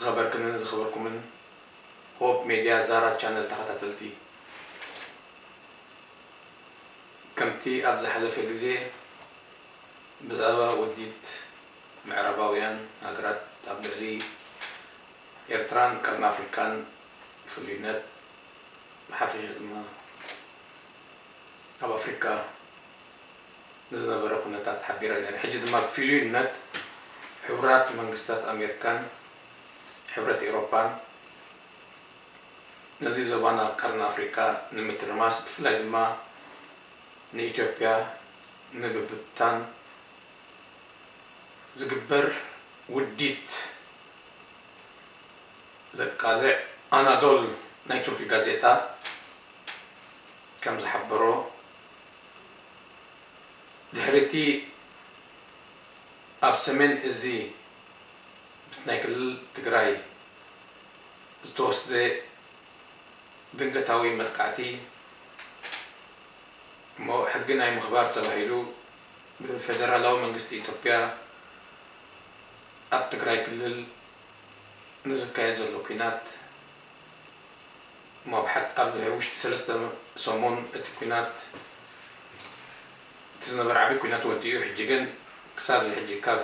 ዝኸበርክንን ዝኸበርኩምን ሆፕ ሜድያ ዛራ ቻነል ተኸታተልቲ፣ ከምቲ ኣብ ዝሓለፈ ግዜ ብዛዕባ ውዲት ምዕራባውያን ሃገራት ኣብ ልዕሊ ኤርትራን ቀርኒ ኣፍሪካን ብፍሉይነት፣ ብሓፈሻ ድማ ኣብ ኣፍሪካ ንዝነበረ ኩነታት ሓቢረ ነይረ። ሕጂ ድማ ብፍሉይነት ሕቡራት መንግስታት ኣሜሪካን ሕብረት ኤውሮፓን ነዚ ዞባና ቀርኒ ኣፍሪካ ንምትርማስ፣ ብፍላይ ድማ ንኢትዮጵያ ንምብታን ዝግበር ውዲት ዘቃልዕ ኣናዶል ናይ ቱርኪ ጋዜጣ ከም ዝሓበሮ፣ ድሕሪ እቲ ኣብ ሰሜን እዚ ናይ ክልል ትግራይ ዝተወስደ ድንገታዊ መጥቃዕቲ እሞ ሕጊ ናይ ምኽባር ተባሂሉ ብፌደራላዊ መንግስቲ ኢትዮጵያ ኣብ ትግራይ ክልል ንዝካየድ ዘሎ ኲናት እሞ ኣብ ሓድ-፣ ኣብ ውሽጢ ሰለስተ ሰሙን እቲ ኲናት፣ እቲ ዝነበረ ዓብዪ ኲናት ወዲኡ፣ ሕጂ ግን ክሳብ እዚ ሕጂ ካብ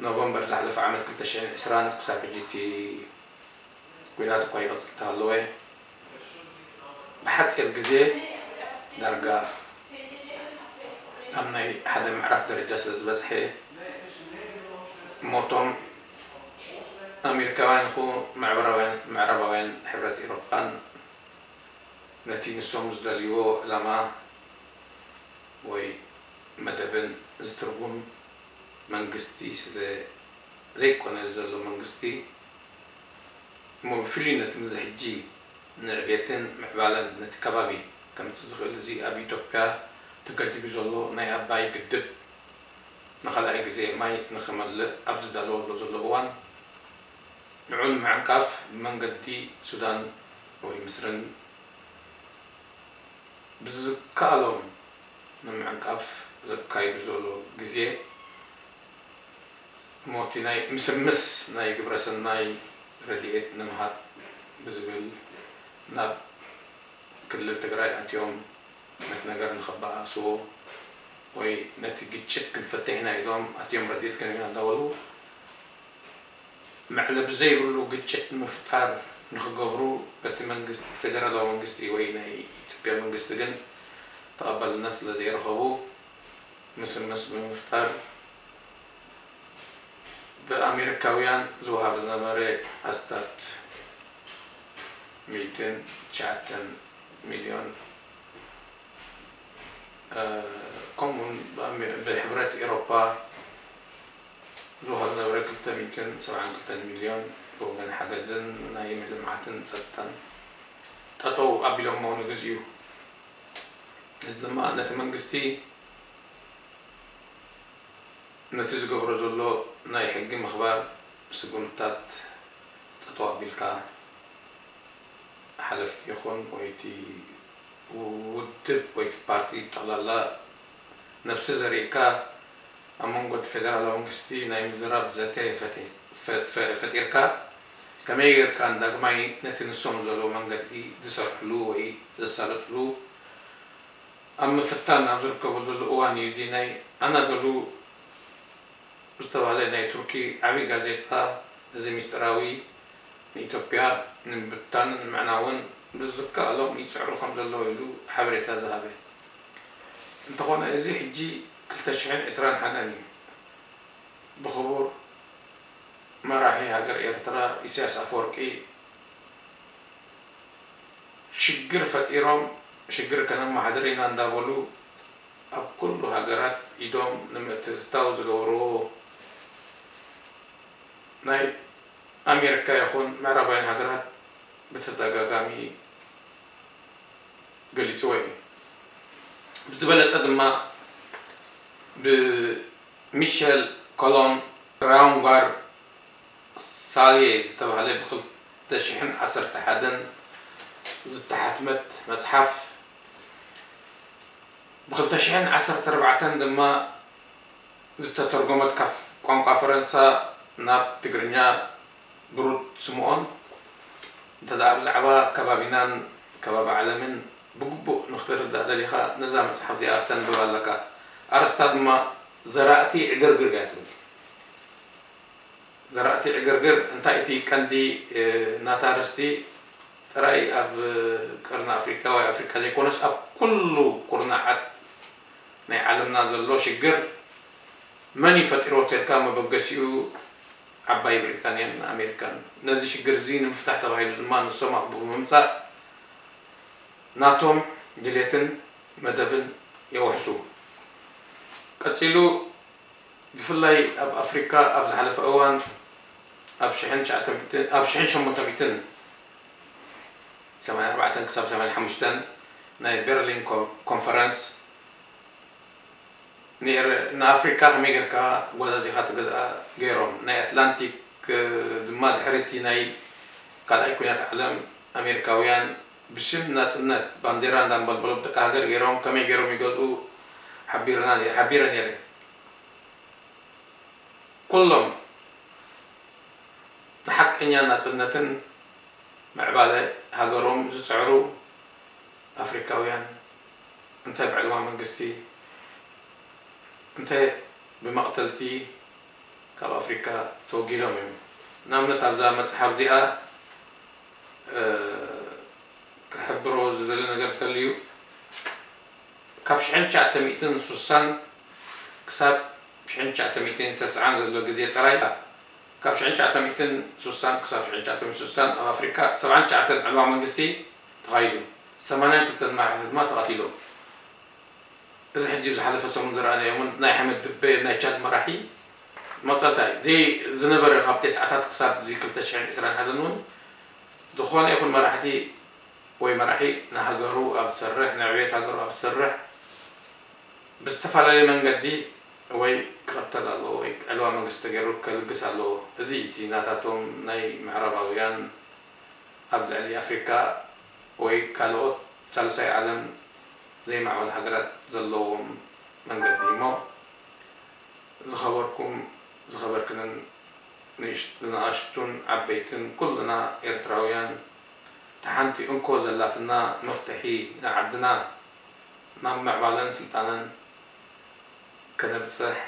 ኖቨምበር ዝሓለፈ ዓመት ክልተ ሽሕን ዕስራን ክሳብ ሕጂ እቲ ኲናት እኳ ይቕጽል እንተሃለወ፣ ብሓጺር ግዜ ዳርጋ ኣብ ናይ ሓደ ምዕራፍ ደረጃ ስለ ዝበጽሐ፣ እሞ እቶም ኣሜሪካውያን ይኹኑ ምዕራባውያን፣ ምዕራባውያን ሕብረት ኤውሮጳን ነቲ ንሶም ዝደልይዎ ዕላማ ወይ መደብን ዝትርጉም መንግስቲ ስለ ዘይኮነ ዘሎ መንግስቲ፣ እሞ ብፍሉይ ነቲ ምስዚ ሕጂ ንዕቤትን ምዕባለን ነቲ ከባቢ ከምጽእ ዝኽእል፣ እዚ ኣብ ኢትዮጵያ ተገዲቡ ዘሎ ናይ ኣባይ ግድብ ንኻልኣይ ግዜ ማይ ንኽመልእ ኣብ ዝዳለወሉ ዘሎ እዋን፣ ንዑ ንምዕንቃፍ ብመንገዲ ሱዳን ወይ ምስርን ብዝከኣሎም ንምዕንቃፍ ዘካይዱ ዘሎ ግዜ፣ እሞ እቲ ናይ ምስምስ ናይ ግብረ ሰናይ ረድኤት ንምሃብ ብዝብል ናብ ክልል ትግራይ ኣትዮም ነቲ ነገር ንኸበኣስዎ ወይ ነቲ ግጭት ክንፈትሕ ኢና ኢሎም ኣትዮም ረድኤት ክንህብ ኢና እንዳበሉ መዕለቢ ዘይብሉ ግጭት ንምፍጣር ንኽገብሩ በቲ መንግስቲ፣ ፌደራላዊ መንግስቲ ወይ ናይ ኢትዮጵያ መንግስቲ ግን ተቐባልነት ስለ ዘይረኸቡ፣ ምስምስ ብምፍጣር ብኣሜሪካውያን ዝወሃብ ዝነበረ ኣስታት ሚእትን ትሽዓተን ሚልዮን፣ እ፣ ከምኡውን ብኣሜ-፣ ብሕብረት ኤውሮፓ ዝወሃብ ዝነበረ ክልተ ሚእትን ሰብዓን ክልተን ሚልዮን ብወገን ሓገዝን ናይ ልምዓትን ጸጥታን ጠጠው ኣቢሎሞ ንግዚኡ። እዚ ድማ ነቲ መንግስቲ ነቲ ዝገብሮ ዘሎ ናይ ሕጊ ምኽባር ስጉምትታት ጠጠው ኣቢልካ፣ ሓለፍቲ ይኹን ወይ እቲ ውድብ ወይ እቲ ፓርቲ ብጠቕላላ ነብሲ ዘሪእካ፣ ኣብ መንጎ እቲ ፌደራላዊ መንግስቲ ናይ ምዝራብ ዘተ ፈቲ-፣ ፈ-፣ ፈ-፣ ፈጢርካ፣ ከመይ ጌርካ ንዳግማይ ነቲ ንሶም ዘለዎ መንገዲ ዝሰርሕሉ ወይ ዘሳልጥሉ ኣብ ምፍታን ኣብ ዝርከበሉ ዘሎ እዋን እዩ። እዚ ናይ ኣናዶሉ ዝተባህለ ናይ ቱርኪ ዓብዪ ጋዜጣ፣ እዚ ምስጢራዊ ንኢትዮጵያ ንምብታንን ንምዕናውን ብዝከኣሎም ይጽዕሩ ከም ዘለዉ ኢሉ ሓበሬታ ዝሃበ። እንተኾነ፣ እዚ ሕጂ ክልተ ሽሕን ዕስራን ሓደን እዩ። ብኽቡር መራሒ ሃገር ኤርትራ ኢሳያስ ኣፈወርቂ ሽግር ፈጢሮም፣ ሽግር ከነመሓድር ኢና እንዳበሉ ኣብ ኩሉ ሃገራት ኢዶም ንምእትታው ዝገብርዎ ናይ ኣሜሪካ ይኹን ምዕራባውያን ሃገራት ብተደጋጋሚ ገሊፅዎ እዩ። ብዝበለፀ ድማ ብሚሸል ኮሎን ራውንጓር ሳልየ ዝተባህለ ብክልተ ሽሕን ዓሰርተ ሓደን ዝተሓትመት መፅሓፍ፣ ብክልተ ሽሕን ዓሰርተ ኣርባዕተን ድማ ዝተተርጎመት ካብ ቋንቋ ፈረንሳ ናብ ትግርኛ ብሩት ስምኦን። እንተ ደኣ ብዛዕባ ከባቢናን ከባቢ ዓለምን ብግቡእ ንኽትርዳእ ደሊኻ፣ ነዛ መጽሓፍ እዚኣ ተንብባ ኣለካ። ኣርእስታ ድማ ዘራእቲ ዕግርግር እያ ትብል። ዘራእቲ ዕግርግር፣ እንታይ እቲ ቀንዲ፣ እ፣ ናታ ኣርእስቲ? ጥራይ ኣብ ቀርኒ ኣፍሪካ ወይ ኣፍሪካ ዘይኮነስ፣ ኣብ ኩሉ ኩርናዓት ናይ ዓለምና ዘሎ ሽግር መን እዩ ፈጢርዎ ተልካ፣ መበገሲኡ ዓባይ ብሪጣንያን ኣሜሪካን። ነዚ ሽግር እዚ ንምፍታሕ ተባሂሉ ድማ ንሶም ኣብኡ ብምምፃእ ናቶም ድሌትን መደብን የውሕሱ። ቀፂሉ ብፍላይ ኣብ ኣፍሪካ ኣብ ዝሓለፈ እዋን ኣብ ሽሕን ትሽዓተ ሚእትን፣ ኣብ ሽሕን ሸሞንተ ሚእትን ሰማንያን ኣርባዕተን ክሳብ ሰማንያን ሓሙሽተን ናይ ቤርሊን ኮ-፣ ኮንፈረንስ ንኤር-፣ ንኣፍሪካ ከመይ ጌርካ ጓዛዚኻ ትገዝኣ ገይሮም። ናይ ኣትላንቲክ፣ እ፣ ድማ ድሕሪ እቲ ናይ ካልኣይ ኩናት ዓለም ኣሜሪካውያን ብሽም ናጽነት ባንዴራ እንዳንበልበሉ ብደቂ ሃገር ገይሮም ከመይ ገይሮም ይገዝኡ ሓቢርና ነ-፣ ሓቢረ ነይረ። ኩሎም ንሓቀኛ ናጽነትን ምዕባለ ሃገሮም ዝጽዕሩ ኣፍሪካውያን እንተ ብዕልዋ መንግስቲ እንተ ብመቕተልቲ ካብ ኣፍሪካ ተወጊዶም እዮም። ንኣብነት ኣብዛ መጽሓፍ እዚኣ፣ እ፣ ክሕብሮ ዝደሊ ነገር እንተልዩ፣ ካብ ሽሕን ትሽዓተ ሚእትን ስሳን ክሳብ ሽሕን ትሽዓተ ሚእትን ሰስዓን ዘሎ ግዜ ጥራይ፣ ካብ ሽሕን ትሽዓተ ሚእትን ስሳን ክሳብ ሽሕን ትሽዓተ ሚእትን ስሳን ኣብ ኣፍሪካ ሰብዓን ትሽዓተን ዕልዋ መንግስቲ ተኻይዱ፣ ሰማንያን ክልተን መራሕቲ ድማ ተቐቲሎም። እዚ ሕጂ ዝሓለፈ ሰሙን ዝረኣናዮ እውን ናይ ሓመድ ድበ ናይ ቻድ መራሒ መቕጸልታ እዩ። ዘይ-፣ ዝነበረ ካብ ተስዓታት ክሳብ እዚ ክልተ ሽሕን ዕስራን ሓደን እውን ዝኾነ ይኹን መራሕቲ ወይ መራሒ ንሃገሩ ኣብ ዝሰርሕ፣ ንዕብየት ሃገሩ ኣብ ዝሰርሕ ብዝተፈላለየ መንገዲ ወይ ክቕተል ኣለዎ ወይ ዕልዋ መንግስቲ ተገይሩ ከልግስ ኣለዎ። እዚ እቲ ናታቶም ናይ ምዕራባውያን ኣብ ልዕሊ ኣፍሪካ ወይ ካልኦት ሳልሳይ ዓለም ዘይማዕበላ ሃገራት ዘለዎም መንገዲ እሞ፣ ዝኸበርኩም ዝኸበርክንን ንእሽ-፣ ንኣሽቱን ዓበይትን ኩልና ኤርትራውያን፣ እታ ሓንቲ እንኮ ዘላትና መፍትሒ ንዓድና ናብ ምዕባለን ስልጣነን ከነብጽሕ፣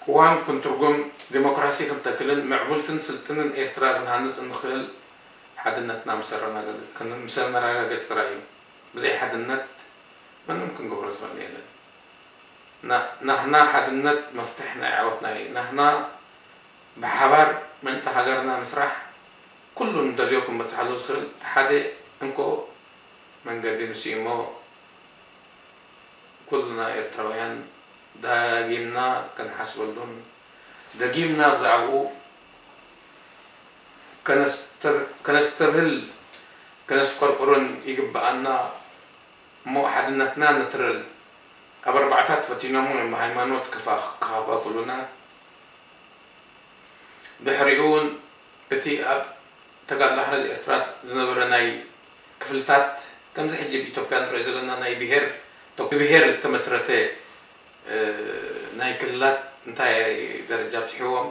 ቅዋም ክንትርጉም፣ ዴሞክራሲ ክንተክልን ምዕቡልትን ስልጥንን ኤርትራ ክንሃንጽ እንኽእል ሓድነትና ምስ ኣረጋገጽ-፣ ክን-፣ ምስ ኣነረጋገጽ ጥራይ እዩ። ብዘይ ሓድነት ምንም ክንገብሮ ዝኽእል የለን። ና-፣ ናህና ሓድነት መፍትሕ ናይ ዓወትና እዩ። ናህና ብሓባር ምእንቲ ሃገርና ምስራሕ ኩሉ ንደልዮ ክንበጽሓሉ ዝኽእል እቲ ሓደ እንኮ መንገዲ ንሱ እዩ እሞ፣ ኩልና ኤርትራውያን ዳጊምና ክንሓስበሉን ደጊምና ብዛዕባኡ ከነስተብ-፣ ከነስተብህል፣ ከነስቆርቁርን ይግብኣና እሞ፣ ሓድነትና ነትርል። ኣብ ኣርባዕታት ፈቲኖሞ እዮም ብሃይማኖት ክፋ-፣ ክኸፋፍሉና። ድሕሪኡ እውን እቲ ኣብ ተጋድሎ ሓርነት ኤርትራ ዝነበረ ናይ ክፍልታት፣ ከምዚ ሕጂ ኣብ ኢትዮጵያ ንሪኦ ዘለና ናይ ብሄር፣ ብብሄር ዝተመስረተ፣ እ፣ ናይ ክልላት እንታይ ደረጃ ኣብፂሕዎም?